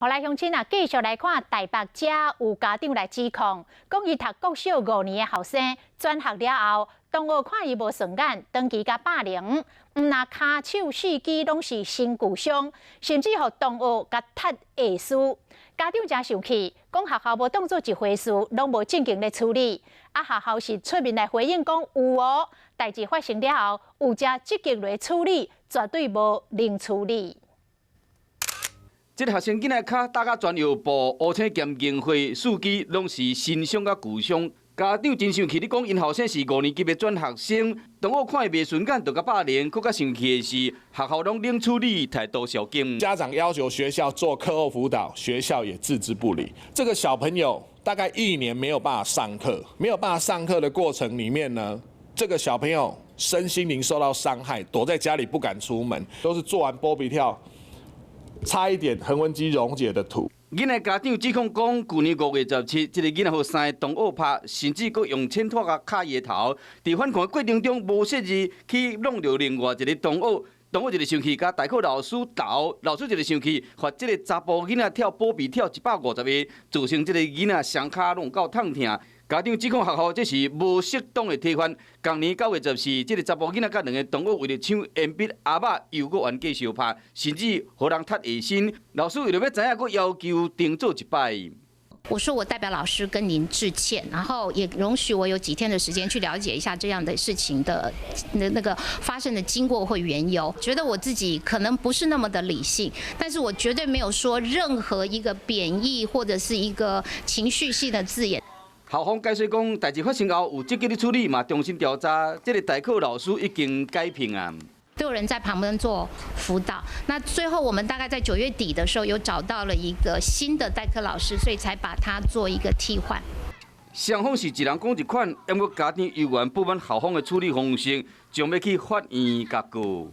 好來，鄉親啊，繼續來看台北遮有家長來指控，講伊讀國小五年的學生轉學了後，同學看伊無順眼，長期共霸凌，毋但跤手四肢攏是身軀傷，甚至予同學共踢下肢。家長誠生氣，講學校無當做一回事，攏無正經咧處理。啊，學校是出面來回應講有哦，代誌發生了後，有誠積極來處理，絕對無冷處理。這個學生囡仔跤打甲全藥布，烏青兼凝血，四肢攏是新傷佮舊傷。家長真生氣，你講𪜶後生是五年級的轉學生，同學看伊袂順眼，就共霸凌。閣較生氣的是，學校攏冷處理，態度小金。家長要求學校做課後輔導，學校也置之不理。這個小朋友大概一年沒有辦法上課，沒有辦法上課的過程裡面呢，這個小朋友身心靈受到傷害，躲在家裡不敢出門，都是做完波比跳，差一點橫紋肌溶解的圖。囡仔家長指控講，舊年5月17，這個囡仔予三个同學拍，甚至閣用鉛炭共敲伊的頭。佇反抗的過程中，無適宜去弄著另外一个同學，同學一个生氣，共代課老師鬥，老師一个生氣，罰這個查埔囡仔跳波比跳150下，造成這個囡仔雙跤攏夠痛疼。家長指控學校這是無適當的體罰。仝年9月14，這個查埔囡仔佮兩个同學為著搶鉛筆盒仔，又閣冤家相拍，甚至予人踢下身。老師為著欲知影，閣要求重做一擺。我說我代表老師跟您致歉，然後也容許我有幾天的時間去了解一下這樣的事情的那個發生的經過或緣由。覺得我自己可能不是那麼的理性，但是我絕對沒有說任何一個貶義或者是一個情緒性的字眼。校方解釋講，代誌發生後有積極的處理，嘛重新調查，這個代課老師已經解聘啊。都有人在旁邊做輔導。那最後我們大概在9月底的時候，有找到了一個新的代課老師，所以才把他做一個替換。雙方是一人講一款，毋過家長猶原不滿校方的處理方式，將欲去法院共告。